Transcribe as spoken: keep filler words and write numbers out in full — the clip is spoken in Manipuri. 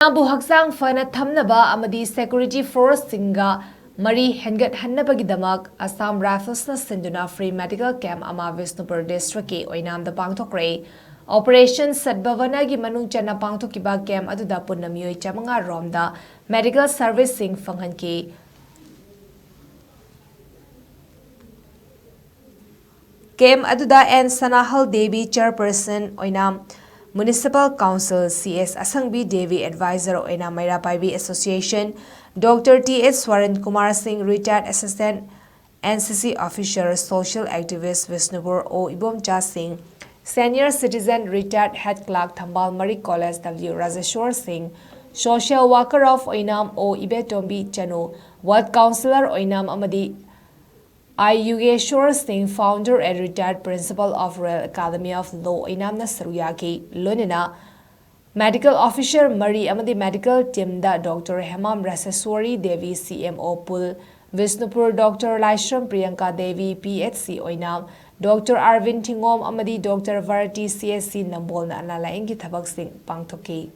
ꯅꯥꯕꯨ ꯍꯛꯆꯥꯡ ꯐꯅ ꯊꯝꯅꯕ ꯑꯃꯗꯤ security forceꯁꯤꯡꯒ ꯃꯔꯤ ꯍꯦꯟꯒꯠꯍꯟꯅꯕꯒꯤꯗꯃꯛ Assam Riflesꯅ ꯁꯤꯟꯗꯨꯅ free medical camp ꯑꯃ ꯕꯤꯁꯅꯨꯄꯨꯔ districtꯀꯤ ꯑꯣꯏꯅꯥꯝꯗ ꯄꯥꯡꯊꯣꯛꯈ꯭ꯔꯦ꯫ Operation Sadbhavanaꯒꯤ ꯃꯅꯨꯡ ꯆꯟꯅ ꯄꯥꯡꯊꯣꯛꯈꯤꯕ camp ꯑꯗꯨꯗ ꯄꯨꯟꯅ ꯃꯤꯑꯣꯏ ꯆꯥꯃꯉꯥ ꯔꯣꯝꯗ medical serviceꯁꯤꯡ ꯐꯪꯍꯟꯈꯤ꯫ Camp ꯑꯗꯨꯗ N ꯁꯅꯥꯍꯜ ꯗꯦꯕꯤ, chairperson ꯑꯣꯏꯅꯥꯝ Municipal Council, C S ꯑꯁꯪꯕꯤ Devi, advisor ꯑꯣꯏꯅꯥꯝ ꯃꯩꯔꯥ ꯄꯥꯏꯕꯤ Association, Doctor T H Swaran Kumar ꯁꯤꯡ, retired assistant N C C officer, social activist Bishnupur O Ibomcha ꯁꯤꯡ, senior citizen, retired head clerk ꯊꯝꯕꯥꯜ ꯃꯔꯤ College W ꯔꯥꯖꯦꯁ꯭ꯋꯔ ꯁꯤꯡ, social worker of Oinam O ꯏꯕꯦꯇꯣꯝꯕꯤ Chanu, ward councillor ꯑꯣꯏꯅꯥꯝ ꯑꯃꯗꯤ I ꯌꯨꯒꯦꯁ꯭ꯋꯔ ꯁꯤꯡ, founder and retired principal of Royal Academy of Law ꯑꯣꯏꯅꯥꯝꯅ ꯁꯔꯨꯛ ꯌꯥꯈꯤ꯫ ꯂꯣꯏꯅꯅ medical officer ꯃꯔꯤ ꯑꯃꯗꯤ medical teamꯗ Doctor Hemam Rajeshwari Devi, C M O ꯄꯨꯜ Bishnupur, Doctor Laishram Priyanka Devi, P H C Oinam, Doctor Arbin Thingom ꯑꯃꯗꯤ Doctor Bharti, C H C ꯅꯝꯕꯣꯜꯅ ꯑꯅꯥ ꯂꯥꯌꯦꯡꯒꯤ ꯊꯕꯛꯁꯤꯡ ꯄꯥꯡꯊꯣꯛꯈꯤ꯫